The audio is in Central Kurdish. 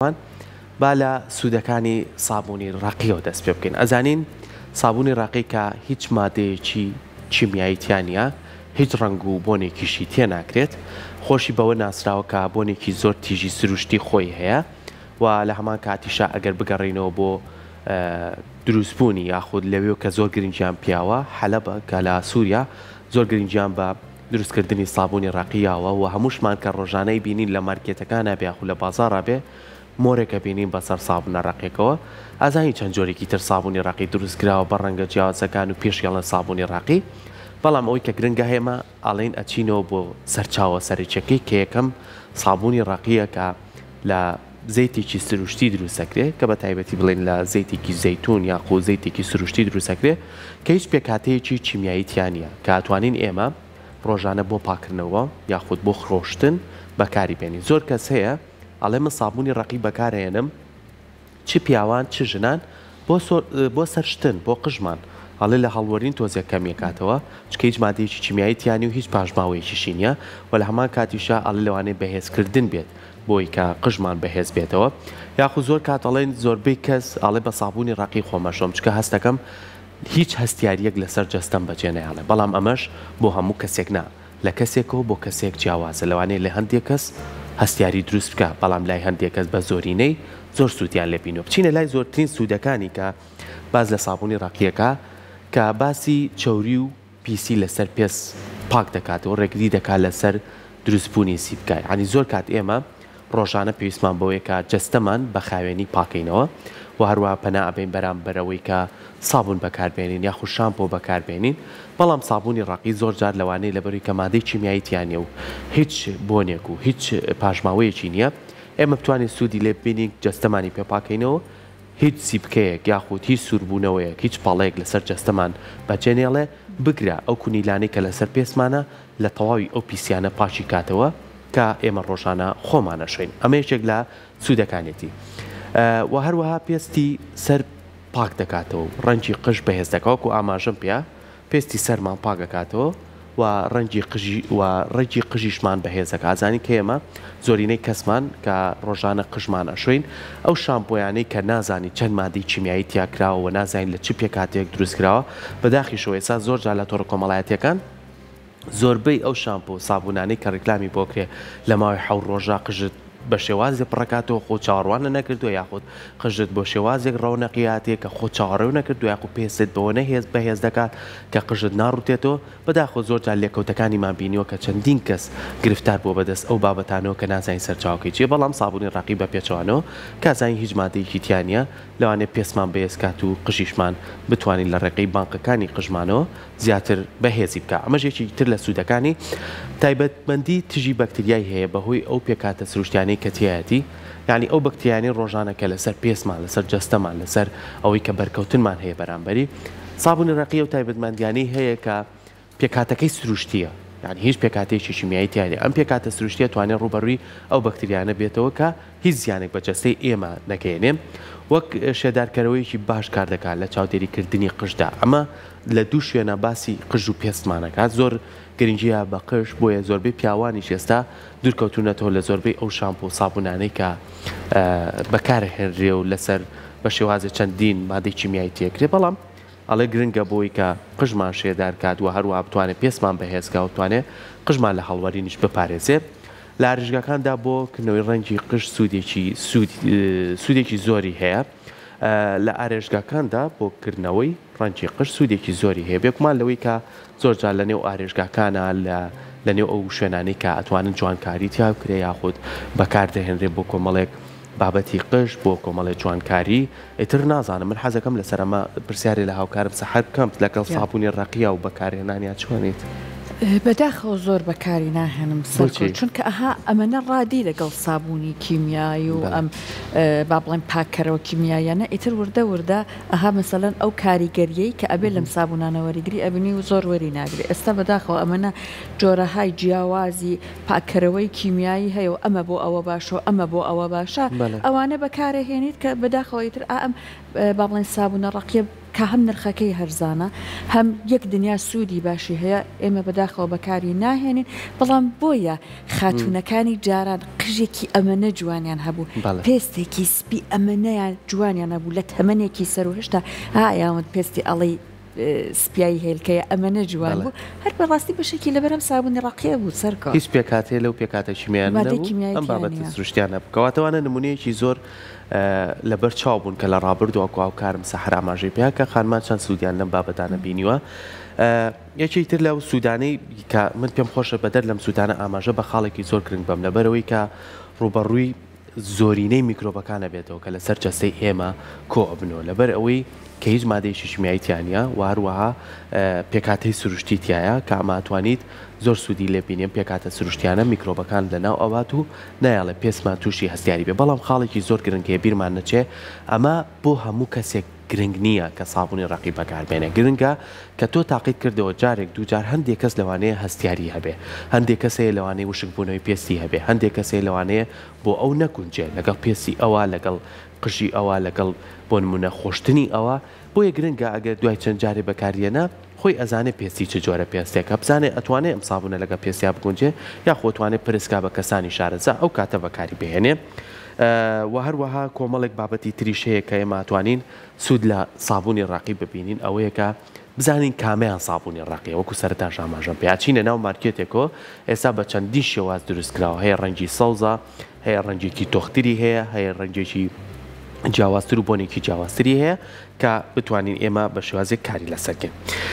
با لە سوودەکانی سابوونی ڕەقیەوە دەست پێ بکەین. ئەزانین سابوونی ڕەقی کە هیچ مادەیەکی کیمیایی تیا نییە، هیچ ڕەنگ و بۆنێکیشی تێ ناکرێت، خۆشی بەوە ناسراوە کە بۆنێکی زۆر تیژی سروشتی خۆی هەیە و لە هەمان کاتیشا ئەگەر بگەڕێینەوە بۆ دروستبوونی یاخود لەوێ کە زۆر گرنگیان پیاوە حەلەبە کە لە سووریا زۆر گرنگیان بە دروستکردنی سابونی ڕەقی یاوە و هەمووشمان کە ڕۆژانە ئەیبینین لە مارکێتەکانا بێ یاخود لە بازاڕا بێ مۆرێک ئەبینین بەسەر سابونە ڕەقیەکەوە ئەزانین چەند جۆرێکی تر سابونی ڕەقی دروست کراوە بە ڕەنگە جیاوازەکان و پێشی ئەڵێن سابونی ڕەقی بەڵام ئەوەی کە گرنگە ئێمە ئەڵێین ئەچینەوە بۆ سەرچاوە سەرەکیەکەی کە یەکەم سابونی ڕەقیە کە لە زەیتێکی سروشتی دروست ئەکرێ کە بە تایبەتی بڵێین لە زەیتێکی زەیتون یاخو زەیتێکی سروشتی دروست ئەکرێ کە هیچ پێکهاتەیەکی کیمیایی تیا نییە کە ئەتوانین ئێمە ڕۆژانە بۆ پاکردنەوە یاخود بۆ خرۆشتن بەکاری بێنین زۆر کەس هەیە ئەڵێ من سابونی ڕەقی بەکارئەیەنم چ پیاوان چ ژنان بۆ بۆ سەر شتن بۆ قژمان ئەڵێ لە هەڵوەرین تۆزێک کەمی ئەکاتەوە چونکە هیچ مادەیەکی کیمیایی تیا نیە و هیچ پاشماوەیەکیشی نیە وە لە هەمان کاتیشا ئەڵێ لەوانەیە بەهێزکردن بێت بۆی کە قژمان بەهێز بێتەوە یاخود زۆر کات ئەڵێن زۆربەی کەس ئەڵێ بە سابونی ڕەقی خۆم ئەشۆم چونکە هەستەکەم هیچ هەستیاریەک لەسەر جەستەم بەجێ نایەڵێ بەڵام ئەمەش بۆ هەموو کەسێک نا لە کەسێکەوە بۆ کەسێک جیاوازە لەوانەیە لە هەندێک کەس هەستیاری دروست بکا بەڵام لای هەندێک کەس بە زۆرینەی زۆر سوودیان لێ بینیوە بچینە لای زۆرترین سوودەکانی کە باس لە سابوونی ڕەقیەکە کە باسی چەوری و پیسی لەسەر پێست پاک دەکاتەوە ڕێگری دەکات لەسەر دروستبوونی زیپکە یانی زۆر کات ئێمە ڕۆژانە پێویستمان بەوەیە کە جەستەمان بە خاوێنی پاکەینەوە و هەروەها پەنا ئەبەین بەرامبەر ئەوەی کە سابوون بەکاربێنین یاخود شامپۆ بەکاربێنین بەڵام سابوونی ڕەقی زۆر جار لەوانەیە لەبەروی کە مادەی کیمیایی تیا نیە و هیچ بۆنێک و هیچ پاشماوەیەکی نیە ئێمە بتوانین سوودی لێ ببینین جەستەمانی پێ پاکەینەوە هیچ زیپکەیەک یاخود هیچ سووربوونەوەیەک هیچ پەڵەیەک لەسەر جەستەمان بەجێنێڵێ بگرە ئەو کونیلانەی کە لەسەر پێستمانە لە تەواوی ئەو پیسیانە پاکی کاتەوە کە ئێمە ڕۆژانە خۆمان ئەشۆین ئەمە یەکێک لە سوودەکانێتی وە هەروەها پێستی سەر پاک دەکاتەوە و ڕەنگی قژ بەهێز دەکات وەکو ئاماژەم پێ پێستی سەرمان پاک ئەکاتەوە و ڕەنگی قژی و ڕەگی قژیشمان بەهێز دەکات ئەزانین کە ئێمە زۆرینەی کەسمان کە ڕۆژانە قژمان ئەشۆین ئەو شامپۆیانەی کە نازانین چەند مادەی کیمیایی تیا کراوە و نازانین لە چ پێکهاتەیەک دروست کراوە بەداخیشەوە ئێستا زۆر جار لە تۆڕە کۆمەڵایەتیەکان زۆربەی ئەو شامپۆ و سابونانەی کە ڕیکلامی بۆ کرێ لە ماوەی حەو ڕۆژا قژت بە شێوازێ پڕەکاتەوە خۆ چاوەڕوانە نەکردووە یاخود قژت بۆ شێوازێک ڕەونەقی هاتیە کە خۆ چاوەڕێو نەکردووە یاخود پێستت بەوە نەهێز بەهێز دەکات کە قژت ناڕوتێتەوە بەداخەوە زۆر جار لێکەوتەکانیمان بینیوە کە چەندین کەس گرفتار بووە بەدەست ئەو بابەتانەوە کە نازانین سەرچاوەکەی چیە بەڵام سابونی ڕەقی بە پێچەوانەوە کە ئەزانین هیچ مادەیەکی تیا نیە لەوانەیە پێستمان بەهێز کات و قژیشمان بتوانین لە ڕێگەی بانقەکانی قژمانەوە زیاتر بەهێزی بکا ئەمەش یەکێکی تر لە سوودەکانی تایبەتمەندی تژی بەکتریای هەیە بەهۆی ئەو پێکهاتە سروشتیانەی کە تیایەتی یانی ئەو بەکتریانەی ڕۆژانە کە لەسەر پێستمان لەسەر جەستەمان لەسەر ئەوەی کە بەرکەوتنمان هەیە بەرامبەری سابونی ڕەقی ئەو تایبەتمەندیانەی هەیە کە پێکهاتەکەی سروشتیە یانی هیچ پێکهاتەیەکی شیمیایی تیا نیە ئەم پێکهاتە سروشتیە توانێت ڕووبەڕووی ئەو بەکتریانە بێتەوە کە هیچ زیانێک بە جەستەی ئێمە نەگەیەنێ وەک شێدارکەرەوەیەکی باش کار دەکات لە چاودێریکردنی قژدا ئەمە لە دوو شوێنە باسی قژ و پێستمان ئەکات زۆر گرنگیە بە قژ بۆیە زۆربەی پیاوانیش ئێستا دوورکەوتونەتەوە لە زۆربەی ئەو شامپۆ و سابونانەی کە بەکارهێنرێ و لەسەر بە شێوازێ چەندین مادەی کیمیایی تێکرێ بەڵام ئەڵێ گرنگە بۆی کە قژمان شێدار کات و هەروەها بتوانێ پێستمان بەهێز کا و بتوانێ قژمان لە هەڵوەرینیش بپارێزێ. لە ئارێشگاکاندا بۆ کردنەوەی ڕەنگی قژ سوودێکی سوودێکی زۆری هەیە. لە ئارێشگاکاندا بۆ کردنەوەی ڕەنگی قژ سوودێکی زۆری هەیە بێگومان لەوەی کە زۆر جار لە نێو ئارێشگاکانا لە لە نێو ئەو شوێنانەی کە ئەتوانن جوانکاری تیا بکرێ یاخود بەکار دەهێنرێ بۆ کۆمەڵێک بابەتی قژ بۆ کۆمەڵێ جوانکاری ئیتر نازانم من حەزەکەم لەسەر ئەمە پرسیارێ لە هاوکارم سەحەر بکەم لەگەڵ سابونی ڕەقیە و بەکارهێنانیا چۆنیت؟ بەداخەوە زۆر بەکاری ناهێنم سەرکۆ چونکە ئەها ئەمەنە ڕادی لەگەڵ سابونی کیمیایی و ئەم با بڵێم پاککەرەوە کیمیاییانە ئیتر وردە وردە ئەها مەسەلەن ئەو کاریگەریەی کە ئەبێ لەم سابونانە وەریگری ئەبینی و زۆر وەری ناگری ئێستا بەداخەوە ئەمەنە جۆرەهای جیاوازی پاککەرەوەی کیمیایی هەیە و ئەمە بۆ ئەوە باشە و ئەمە بۆ ئەوە باشە ئەوانە بەکارەهێنیت کە بەداخەوە ئیتر ئا ئەم با بڵێین سابونە ڕەقیە. کە هەم نرخەکەی هەرزانە هەم یەک دنیا سوودی باشی هەیە ئێمە بەداخەوە بەکاری ناهێنین بەڵام بۆیە خاتوونەکانی جاران قژێکی ئەمەنە جوانیان هەبوو پێستێکی سپی ئەمەنەیان جوانیان هەبوو لە تەمەنێکی سەرو هێشتا ئایاوت پێستی ئەڵێی سپیایی هێلکەیە ئەمەنە جوان بوو هەر بەڕاستی بەشێکی لەبەر ئەم سابونی ڕەقیە بوو سەرکۆ. هیچ پێکهاتەیە لەو پێکهاتە کیمیایانە مادەی نەبوو کیمیایی ئەم تیا بابەتە نییە. سروشتیانە بوو کەواتە ئەوانە نمونەیەکی زۆر لەبەر چاو بوون کە لە ڕابردوو وەکو هاوکارم سەحەر ئاماژەی پێ کە خانمان چەند سوودیان لەم بابەتانە بینیوە یەکێکی تر لەو سوودانەی کە من پێم خۆشە بەدەر لەم سوودانە ئاماژە بە خاڵێکی زۆر گرنگ بەم لەبەرئەوەی کە ڕووبەڕووی زۆرینەی میکرۆبەکان ئەبێتەوە کە لەسەر جەستەی ئێمە کۆ ئەبنەوە لەبەر ئەوەی کە هیچ مادەیەکی شیمیایی تیا نیە وە هەروەها پێکهاتەی سروشتی تیایە کە ئەمە ئەتوانیت زۆر سوودی لێ بینێم پێکهاتە سروشتیانە میکرۆبەکان لەناو ئەبات و نایەڵێ پێستمان تووشی هەستیاری بێ بەڵام خاڵێکی زۆر گرنگ هەیە بیرمان نەچێ ئەمە بۆ هەموو کەسێک گرنگ نییە کە سابونی ڕەقی بەکاربێنێ گرنگە کە تۆ تاقیت کردەوە جارێک دووجار هەندێ کەس لەوانەیە هەستیاری هەبێ هەندێ کەس هەیە لەوانەیە وشک بوونەوەی پێستی هەبێ هەندێ کەس هەیە لەوانەیە بۆ ئەو نەگونجێ لەگەڵ پێستی ئەوا لەگەڵ قژی ئەوا لەگەڵ بۆ نمونە خۆشتنی ئەوا بۆیە گرنگە ئەگەر دوای چەند جارێ بەکاریەنە خۆی ئەزانێ پێستی چ جۆرە پێستێکە بزانێ ئەتوانێ ئەم سابونە لەگەڵ پێستیا بگونجێ یاخۆ ئەتوانێ پرس کا بە کەسانی شارەزا ئەو کاتە بەکاری بهێنێ وە هەروەها کۆمەڵێک بابەتی تریش هەیە کە ئێمە ئەتوانین سوود لە سابونی ڕەقی ببینین ئەوەیە کە بزانین کامەیان سابونی ڕەقیە وەکو سەرەتاش ئاماژەم پێ ئەچینە ناو مارکێتێکەوە ئێستا بە چەندین شێواز دروست کراوە هەیە ڕەنگی سەوزە هەیە ڕەنگێکی تۆختری هەیە هەیە ڕەنگێکی جیاوازتر و بۆنێکی جیاوازتری هەیە کە بتوانین ئێمە بە شێوازێک کاری لەسەر کەین.